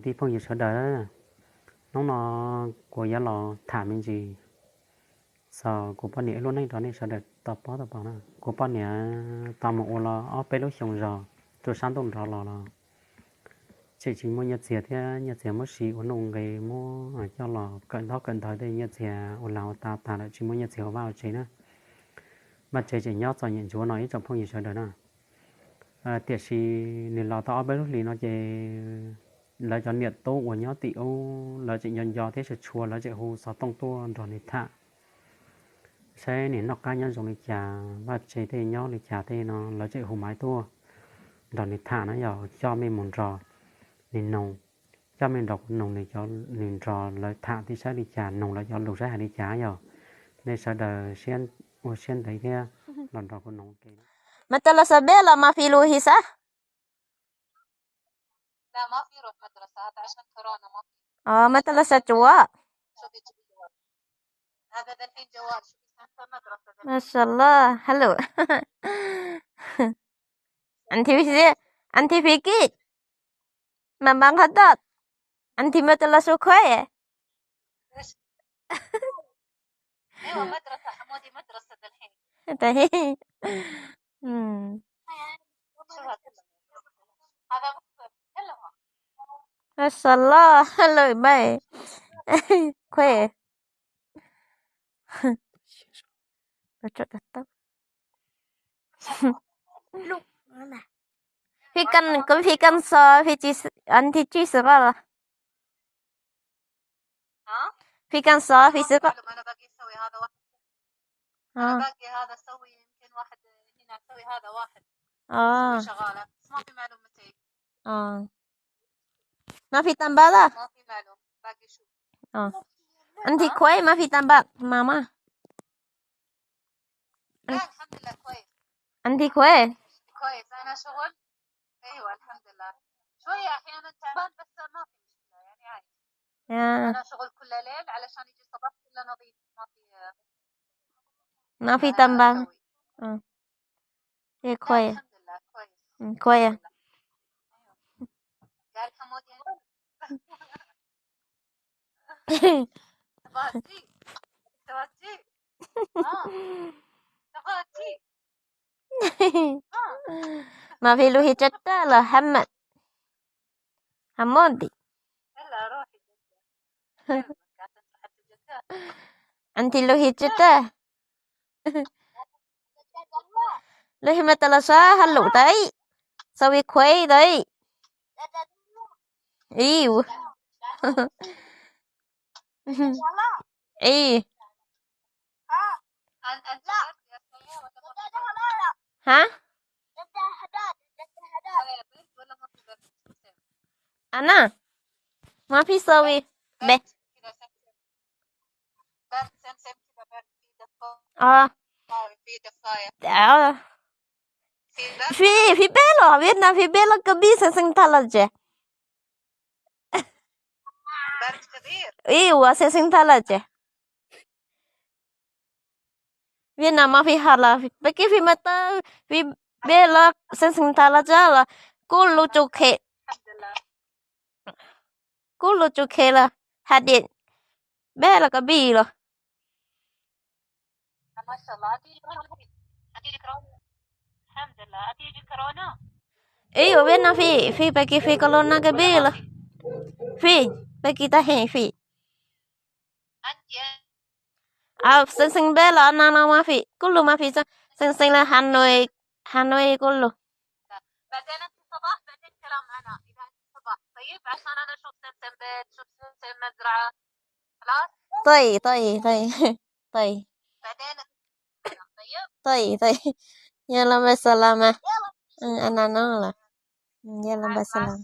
Ib phooj ywg sawv daws, hnub no kuv yuav los tham me ntsis txog kuv poj niam ib lub neej rau nej sawv daws tau paub tau pom na. Kuv poj niam tau mus ua los ob peb lub xyoo zog rau sab ntuj nrov los los tseem tsis muaj nyiaj txiag thiab nyiaj txiag muab siv ua nuj nqis muab coj los kawm ntaub kawm ntawv tej nyiaj txiag ua lag ua tas tas lawm tsis muaj nyiaj txiag ua vaj ua tsev na. Vaj tsev tseem nyob txom nyem ntsuav no ib tsoom phooj ywg sawv daws na. Tiam sis nws los tau ob peb lub hlis no ces lawv cov niam tub uas nyob tim ub lawv tseem nco nco thiab tshua tshua lawv tseem hu xov tooj tuaj nrog nws tham saib nws noj qab nyob zoo li cas, vaj tsev tej nyob li cas tej no lawv tseem hu maiv tuaj nrog nws tham na yog coj mej mus nrog nws noog, coj mej nrog kuv noog nws cov, nws nrog lawv tham thiab saib li cas, noog lawv cov lus saib hais li cas yog. Nej sawv daws ua siab ntev thiab los nrog kuv noog ua ke. مثلا سبيلة ما في له حصة. اه، مثلا سجوا. ما شاء الله، حلو. انت في، انت في كي ما بان خطط. انت مثلا شو كويس. ما شاء الله، حلو باي. كويس. في كان، كان في كان صار في تيس، عندي تيس غلط. في كان صار في ثقة. اه. اه. اه. ما في تنبلة. اه. انت كويس، ما في تنبل ماما. انت كويس. يا. ما في تنبل. اه. ايه كويس. كويس. ما في له حصة لا حمد. حمودي. انت له حصة. Lub his mas tas los sab ha lum tau, sau vi khuaib tau. Ib, ib. Ha? Ana, ma phi sau vi, be. Phi, phi peb los Vietnam phi peb los ka bi xeev xeev tag los tsev. Ib ua xeev xeev tag los tsev. Vietnam mas phi ha los peb kib phi mas tawb phi peb los xeev xeev tag los tsev los kuj lub tsu khe, kuj lub tsu khe los ha diam peb los ka bi los. Ib ua Vietnam phi, phi peb kib phi ka los na ka bi los. Phi, peb kib tag he phi. Xeev xeev peb los na no mas phi, kuj lub mas phi xeev xeev los Hà Nội, Hà Nội kuj lub. طيب، طيب، طيب، طيب. طيب، طيب. يلا مع السلامة. أنا نولا. يلا مع السلامة.